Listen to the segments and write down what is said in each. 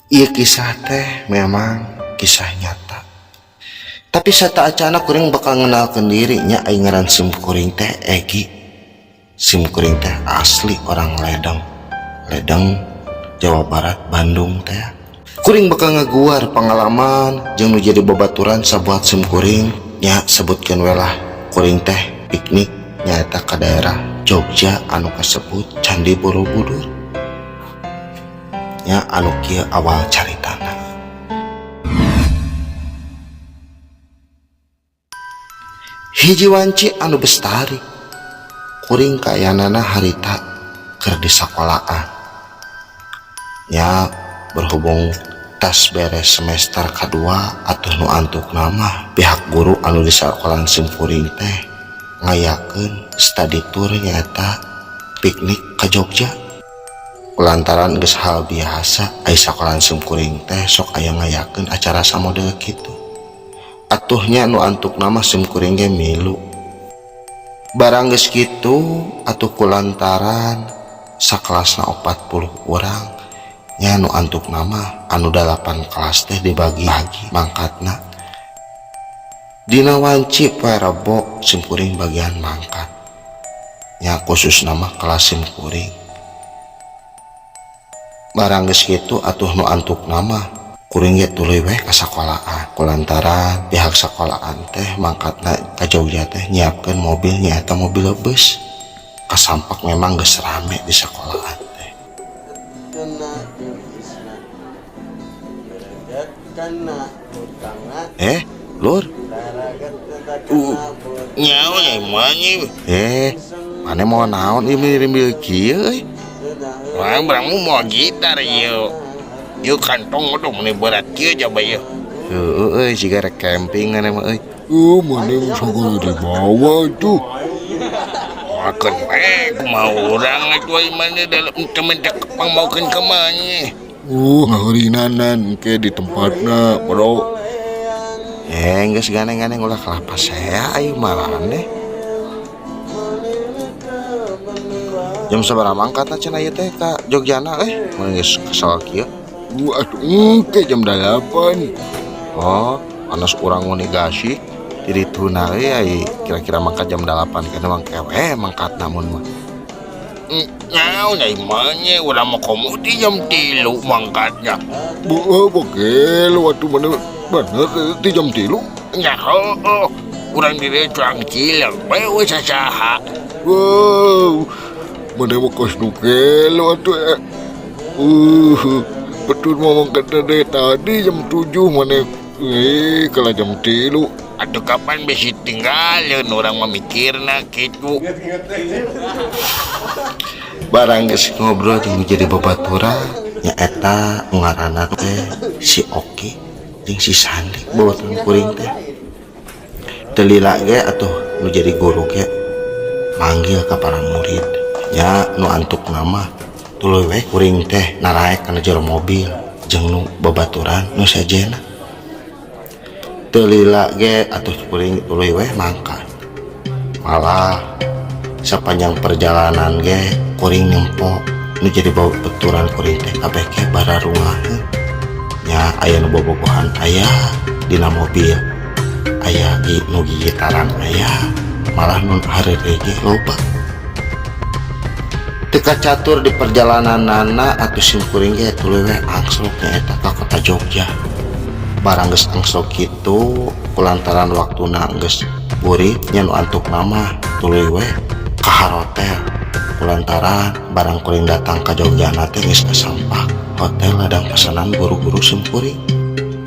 Ieu kisah teh memang kisah nyata. Tapi sataacana kuring bakal ngenalkeun diri nya, ai ngaran sim kuring teh Egi. Sim kuring teh asli orang Ledeng. Ledeng, Jawa Barat, Bandung teh. Kuring bakal ngaguar pengalaman jeung nu jadi babaturan sabuat sim kuring nya, sebutkeun we lah kuring teh piknik nyaeta ka daerah Jogja anu kasebut Candi Borobudur. Nya anu kieu awal caritana. Hiji wanci anu bestari kuring kayanana harita keur di sakolaan nya, berhubung tas beres semester kedua atau nu antuk nama pihak guru anu di sakolaan sim kuring teh ngayakeun study tour, nyaeta piknik ke Jogja. Lantaran geus hal biasa ai sakolaan sim kuring teh sok aya ngayakeun acara samodel kitu, atuhnya nu antuk nama sim kuring ge milu. Barang geus kitu atuh, kulantaran sakelasna 40 orang nya, nu antuk nama anu 8 kelas teh dibagi-bagi mangkatna. Dina wanci poe Rebo sim kuring bagian mangkat nya, khusus nama kelas sim kuring. Barang geus kitu atuh, nu antuk nama kuring ge tuluy we ka sakolaan, kulantaran pihak sekolahan teh mangkatna ka Jogja teh nyiapkeun mobil, nyaeta mobil bus. Kasampak memang geus rame di sekolahan teh. Eh, lur. Nyawa manyi. Eh, mana mau naon ieu mirimbil kieu euy? Wah, barangmu mau gitar yuk. Yuk kantong udah mulai berat kieu coba yuk. Heueuh euy, siga rek camping maneh mah euy. Mana sagala dibawa tuh. Makan eh, kumaha urang atuh ai mana dalam temen tak pangmaukeun ka manyi. Ngaheurinanan ke di tempatna, bro. Eh, geus gandeng-gandeng ulah kelapa saya ayo marane. Jam sabaraha mangkatna cenah ieu teh ka Jogjana eh? Mun geus kesel kieu. Atuh engke jam 8. Oh, panas urang ngoni gasih. Jadi tuna we ai kira-kira mangkat jam 8 kana mangke we mangkatna mun mah. Nyawa ai manyi urang mah komo di jam 3 mangkatnya. Bu, bokel waktu mana bener di jam 3. Nya heueuh. Urang diri cuang cileng we we sasaha. Wow, mana mau kos nukel waktu eh. Betul mau mangkat dari tadi jam 7 mana kalau jam 3. Atuh kapan bisi tinggalin urang mah mikirna kitu. Barang geus ngobrol jeung jadi babaturan nyaeta ngaranna teh si Oki jeung si Sandi, babaturan kuring teh. Teu lila ge atuh nu jadi guru ge manggil ka para murid nya, nu antuk nama tuluy we kuring teh naraek kana jero mobil jeung nu babaturan nu sejenna. Teu lila ge atuh kuring tuluy we mangkat. Malah sepanjang perjalanan ge kuring nempo nu jadi babaturan kuring teh kabeh ge bararungaheun nya, aya nu bobogohan aya dina mobil, aya gi nu gigitaran aya, malah nu hareureuy ge loba. Teu kacatur di perjalananana atuh sim kuring ge tuluy we angslok nyaeta ka kota Jogja. Barang geus angslok kitu, kulantaran waktuna geus burit nya, nu antuk nama tuluy we ka hotel, kulantaran barang kuring datang ka Jogjana teh geus kasampak hotel ladang pesanan guru-guru sim kuring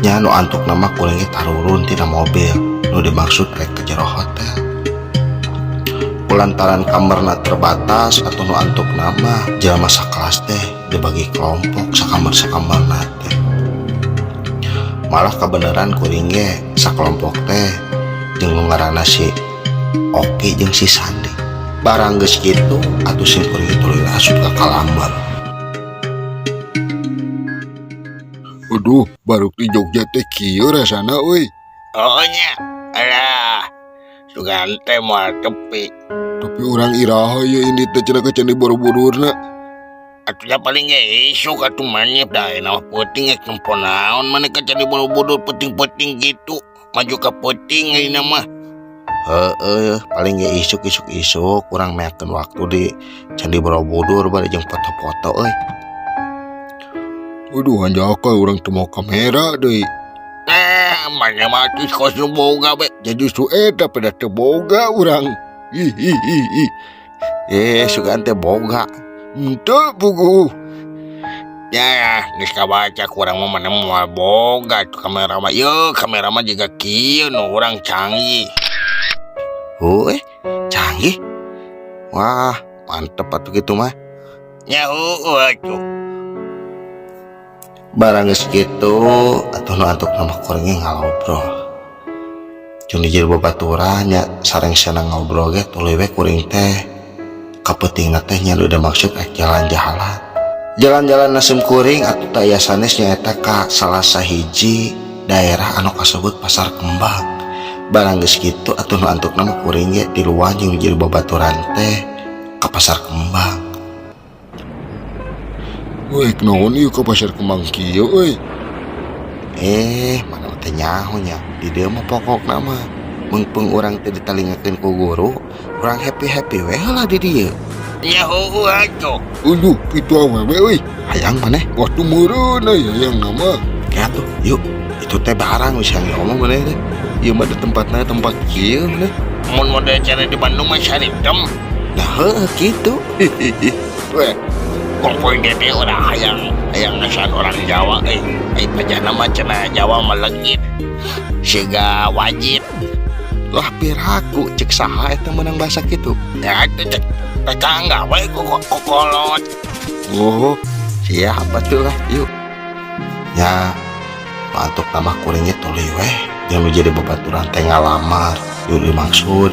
nya. Nu antuk nama kuring ge tarurun tina mobil, nu dimaksud rek ke jero hotel. Kulantaran kamarna terbatas atau nu antuk nama jelema sakelas teh dibagi kelompok sakamar-sakamarna teh. Malah kebenaran kuring ge sakelompok teh jeung nu ngaranna si Oki jeung si Sandi. Barang geus kitu atuh sim kuring tuluy asup ka kalamar. Aduh, baru di Jogja teh kieu rasana euy. Oh nya, alah. Sugan teh moal tepi. Tapi urang iraha ye ini teh cenah ke Candi Borobudurna. Atuh paling ge isuk atuh maneh da ayeuna mah peuting geus nempo naon maneh ka Candi Borobudur peuting-peuting kitu. Maju ka peuting ayeuna mah. Heeh, paling ge isuk isuk isuk kurang meakeun waktu di Candi Borobudur bari jeung foto-foto euy. Waduh hanjakal urang teu mawa kamera deui. Maneh mah atuh kos nu boga we. Jadi justru eta pada teu boga urang. Ih ih ih ih. Sugan teh boga. Henteu puguh. Ya, geus kabaca kurang mah maneh moal boga tuh kamera mah. Yeuh, kamera mah jiga kieu nu urang canggih. Oh, canggih. Wah, mantep atuh kitu mah. Nya heueuh atuh. Barang geus kitu atuh nu antuk mah kuringnya ngalobrol. Jeung di jero babaturan nya sareng-sareng ngobrol ge tuluy we kuring teh kapeutingna teh nya udah maksud rek jalan-jalan. Jalan-jalan nasem kuring atuh teh aya sanes nyaeta ka salah sahiji daerah anu kasebut Pasar Kembang. Barang geus kitu atuh nu antukna mah kuring ge tiluan jeung di jero babaturan teh ka Pasar Kembang. Weh, naon ieu ka Pasar Kembang kieu euy? Mana teh nyaho nya. Di dieu mah pokokna mah meungpeung urang teh ditalingakeun ku guru, urang happy-happy we lah di dieu. Nya heueuh atuh. Aduh, kitu awewe euy. Hayang maneh? Waktu meureun euy hayang mah. Kayak tuh, yuk. Itu teh barang wis hayang ngomong maneh teh. Ieu mah di tempatna tempat kieu maneh. Mun model cara di Bandung mah saritem. Nah, heueuh kitu. Weh, kumpul gede orang hayang hayang ngesan orang Jawa euy. Ai pajana mah cenah Jawa mah legit. Siga wajib. Lah piraku cek saha eta meunang bahasa kitu. Ya itu cek tetangga we kokolot. Oh, siapa tuh lah yuk. Ya, mantuk nama kuringnya tuluy weh. Yang jadi babaturan teh ngalamar, yuk dimaksud.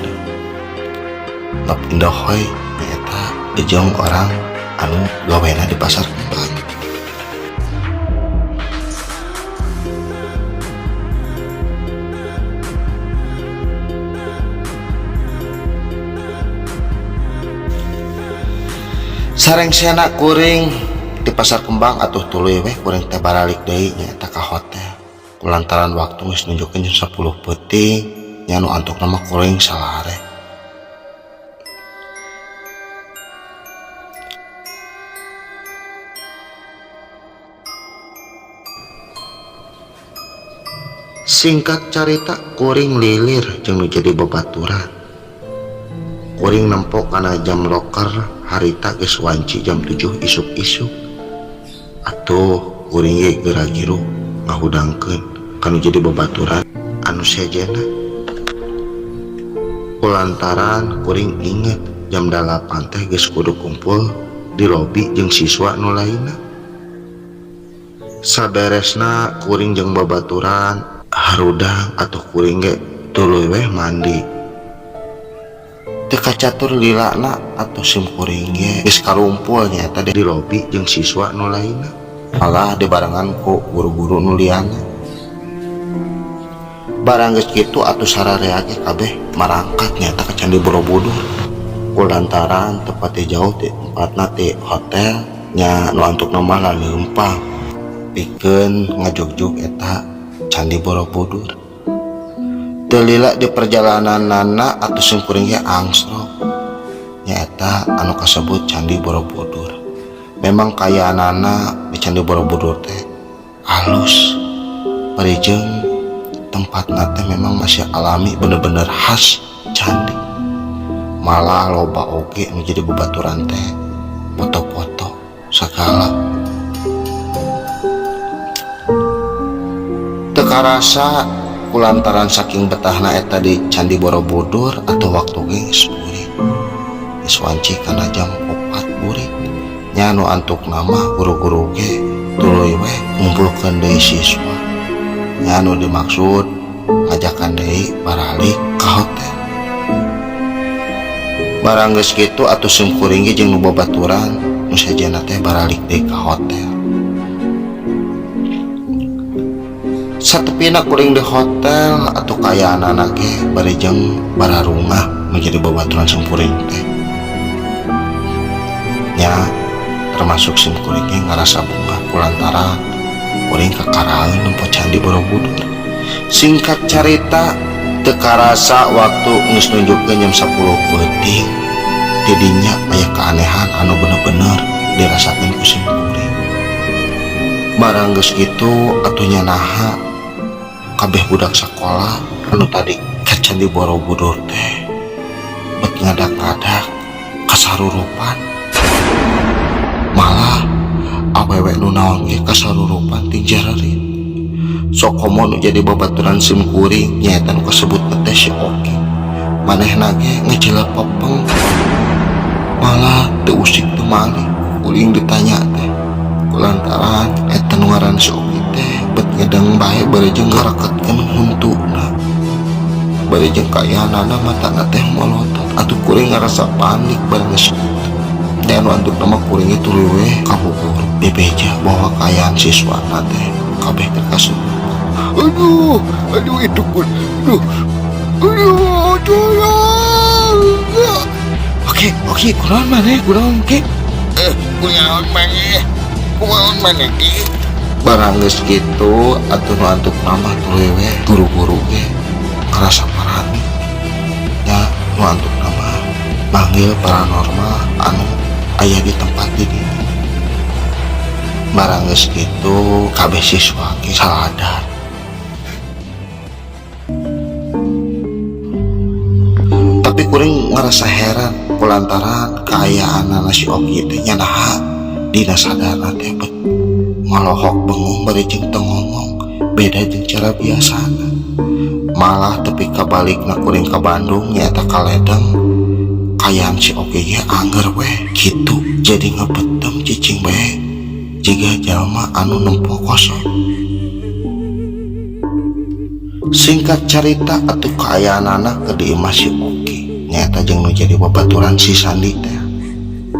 Lap indah hoy nyaeta jeung orang anu gawena di Pasar Kembang. Sarengsena kuring di Pasar Kembang atuh tuluy weh kuring teh baralik deui nyaeta ka hotel. Kulantaran waktu geus nunjukkeun jam 10 peuting nya nu antukna mah kuring salare. Singkat carita kuring lilir jeung nu jadi babaturan. Kuring nempo kana jam loker harita geus wanci jam 7 isuk-isuk. Atuh kuring ge geura-giru ngahudangkeun kanu jadi babaturan anu sejenna. Kulantaran kuring inget jam 8 teh geus kudu kumpul di lobi jeung siswa nu lainna. Saberesna kuring jeung babaturan harudang atuh kuring ge tuluy weh mandi. Teu kacatur lilana atuh sim kuring ge geus karumpul nyaeta di lobi jeung siswa nu lainna. Malah dibarengan ku guru-guru nu liana. Barang geus kitu atuh sararea ge kabeh marangkat nyaeta ka Candi Borobudur. Kulantaran tepatnya jauh ti tempatna ti hotel nya nu antukna mah laleumpang pikeun ngajugjug eta Candi Borobudur. Teu lila di perjalananana atuh sim kuring ge angsrok nyaeta anu kasebut Candi Borobudur. Memang kayaanana di Candi Borobudur teh halus, bari jeung tempatna teh memang masih alami, bener-bener khas candi. Malah loba oge nu jadi babaturan teh foto-foto segala. Teu karasa kulantaran saking betahna eta di Candi Borobudur atau waktu ge geus burit. Geus wanci kana jam 4 burit. Nya nu antukna mah guru-guru ge tuluy we ngumpulkeun deui siswa. Nya nu dimaksud ngajakan deui baralik ka hotel. Barang geus kitu atuh sim kuring ge jeung nu babaturan nu sejenna teh baralik deui ka hotel. Satepina kuring di hotel atuh kayaanana ge bari jeung bararungah nu jadi babaturan sim kuring teh. Nya Termasuk sim kuring ge ngarasa bungah kulantaran kuring kakaraeun nempo Candi Borobudur. Singkat carita, teu karasa waktu geus nunjukkeun jam 10 peuting. Tidinya aya keanehan anu bener-bener dirasakeun ku sim kuring. Barang geus kitu atuh nya naha kabeh budak sakola anu tadi ka Candi Borobudur teh bet ngadak-ngadak kasarurupan. Malah awewe nu naon ge kasarurupan ting jararit. Sok komo nu jadi babaturan sim kuring nyaeta nu kasebut teh si Oki. Manehna ge ngejelek pepeng. Malah teu usik teu malik kuring ditanya teh. Kulantaran eta nu ngaran si Oki teh bet ngedeng bae bari jeung ngareketkeun huntuna. Bari jeung kaayaanana matana teh molotot. Atuh kuring ngarasa panik bareng geus teh anu antukna mah kuring ge tuluy we kabubur bebeja bahwa kaayaan siswana teh kabeh teh kasurupan. Aduh, aduh itu pun. Aduh, aduh, tolong. Oke, oke, kunaon maneh, kunaon ki? Kunaon maneh? Kunaon maneh ki? Barang geus kitu atuh nu antukna mah tuluy we guru-guru ge ngarasa parani. Nya nu antukna mah manggil paranormal anu aya di tempat di ditu. Barang geus kitu kabeh siswa ge saladar. Tapi kuring ngerasa heran kulantaran kaayaanana si Oki teh nya naha dina sadarna teh bet ngalohok bengong bari jeung teu ngomong beda jeung cara biasana. Malah tepi kabalikna kuring ka Bandung nyaeta ka Ledeng kaayaan si Oki ge angger weh kitu jadi ngebetem cicing bae jiga jalma anu nempo kosong. Singkat carita atuh kaayaanana keur di imah si Oki nyaeta jeung nu jadi babaturan si Sandi teh.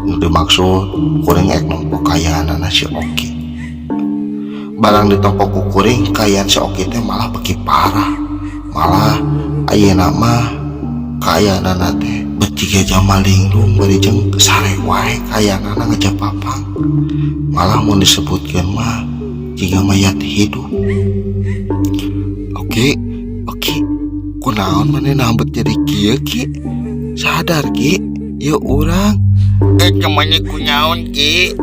Nu dimaksud kuring ek nempo kaayaanana si Oki. Barang ditempo ku kuring kaayaan si Oki teh malah beuki parah. Malah ayeuna mah kaayaanana teh bet jiga jalma linglung bari jeung sare wae kaayaanana ngajapapang. Malah mun disebutkeun mah jiga mayat hidup. Oke, oke, kunaon maneh nambet jadi kieu ki? Sadar ki, ieu urang. Cuman kunaon ki?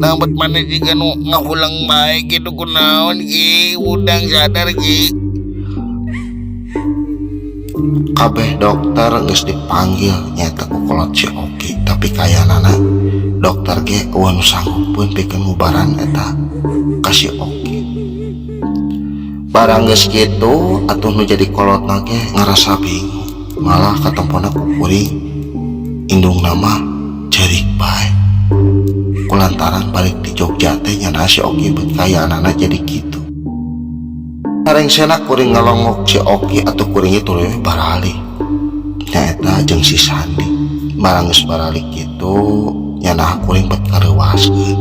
Nambet maneh jiga nu ngahulang bae kitu kunaon ki? Udang sadar ki. Kabeh dokter geus dipanggil nyaeta ku kolot si Oki, tapi kayanana dokter ge eueuh nu sanggupeun pikeun ngubaran eta ka si Oki. Barang geus kitu atuh nu jadi kolotna ge ngarasa bingung. Malah katempona ku kuring indungna mah ceurik bae. Kulantaran balik di Jogja teh nyana si Oki bet kayaanana jadi kitu. Sarengsena kuring ngalongok si Oki atuh kuring ge tuluy we baralih. Nyaeta jeung si Sandi. Barang geus baralih kitu nyana kuring bet kareuwaskeun.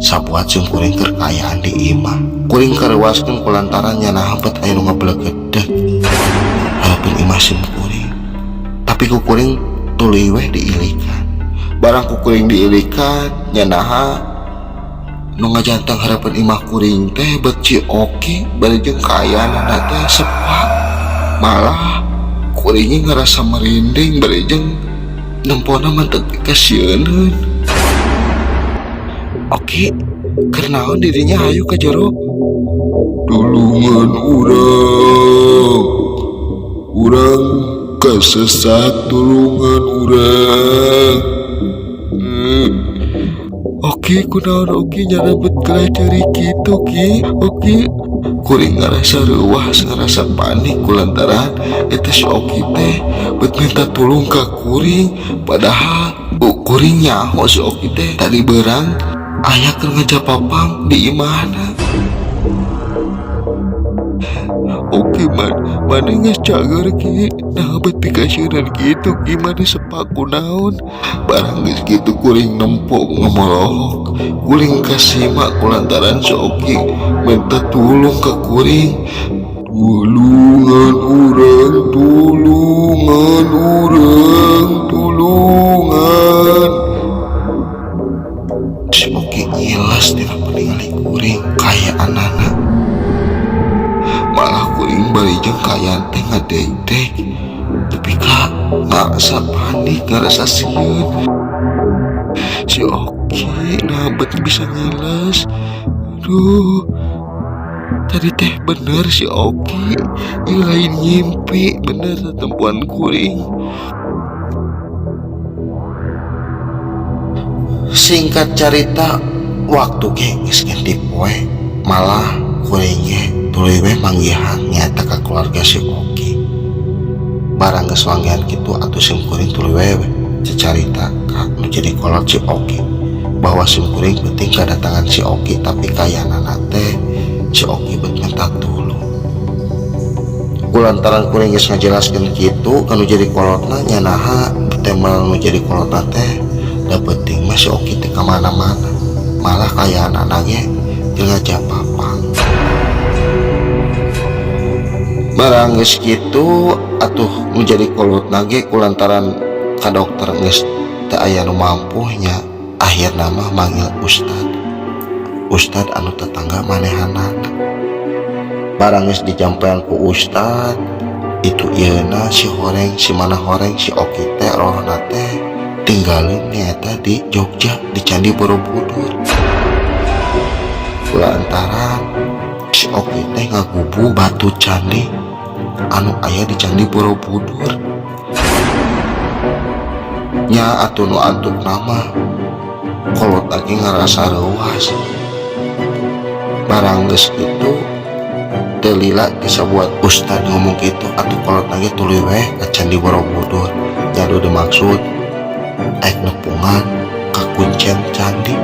Sabuat jeung kuring keur kaayaan di imah. Kuring kareuwaskeun kulantaran nyana bet aya nu ngabelegedeg hareupeun imah sim kuring. Tapi ku kuring tuluy we diilikan. Barang ku kuring diilikan nyanaha nu ngajantang hareupeun imah kuring teh bet si Oki bari jeung kaayaanana teh sepak. Malah kuring ngerasa merinding bari jeung nempona mah teu kasieuneun. Oki, keur naon dirinya hayu ka jero? Tulungan urang. Urang kasesat, tulungan urang. Oki, kunaon Oki nyana bet geura ceurik kitu ki? Oki, kuring ngarasa reuwas, ngarasa panik kulantaran eta si Oki teh bet minta tulung ka kuring, padahal kuring nyaho si Oki teh tadi beurang aya keur ngajapapang di imahna. Oke man, maneh geus cager ki, nah bet pikasieunan kitu ki, maneh sepak kunaon? Barang geus kitu kuring nempo ngemolok, kuring kasima kulantaran si Oki minta tulung ka kuring. Tulungan urang, tulungan urang, tulungan. ngiles tina peningali kuring kaayaanana. Malah kuring bari jeung kaayaan teh ngadegdeg tepi ka ngarasa panik, ngarasa sieun. Si Oki naha bet bisa ngiles. Aduh, tadi teh bener si Oki. Ieu lain ngimpi, bener tetempuan kuring. Singkat cerita, waktu ge geus ganti poe, malah kuring ge tuluy we manggihan nyaeta ka keluarga si Oki. Barang geus manggihan kitu atuh sim kuring tuluy we cacarita ka nu jadi kolot si Oki bahwa sim kuring penting kedatangan si Oki, tapi kaayaanana teh si Oki bet minta tulung. Kulantaran kuring geus ngajelaskeun kitu ka nu jadi kolotna, nya naha temal nu jadi kolotna teh da penting mah si Oki teh ka mana-mana, malah kaayaanana ge teu ngajapapang. Barang geus kitu atuh nu jadi kolotna ge kulantaran ka dokter geus teu aya nu mampu nya, akhirna mah manggil ustad, ustad anu tetangga manehanana. Barang geus dijampean ku ustad itu ieuna si horeng si mana horeng si Oki teh rohna teh tinggalin nyaeta di Jogja di Candi Borobudur, kulantaran si Oki teh ngagubu batu candi anu aya di Candi Borobudur nya. Atuh nu antuk nama kolot lagi ngarasa reuas. Barang geus kitu teu lila bisa buat ustad ngomong gitu atuh kolot lagi tuluy we ka Candi Borobudur nya, nu dimaksud ek nepungan ka kuncen candi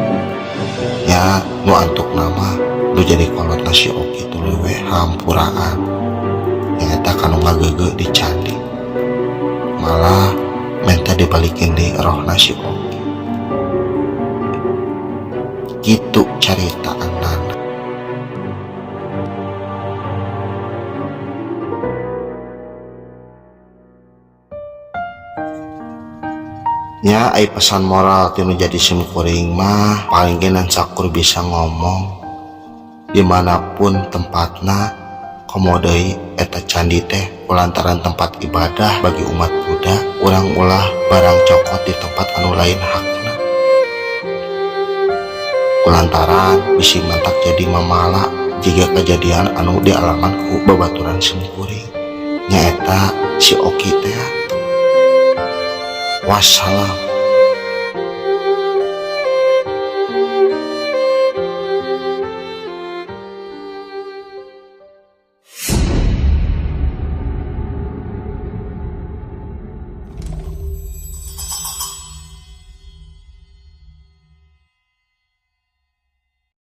ya. Nu antuk nama nu jadi kolot si Oki tuluy we hampuraan nyaeta kanu ngagege di candi, malah minta dibalikin di rohna si Oki. Gitu carita anana. Nya, ai pesan moral tinu jadi sim kuring mah paling ge sakur bisa ngomong dimanapun tempatna, komo deui eta candi teh kulantaran tempat ibadah bagi umat Buddha, urang ulah barang cokot di tempat anu lain hakna, kulantaran bisi mantak jadi mamala jiga kejadian anu dialaman ku babaturan sim kuring nyaeta si Oki teh. Wassalam.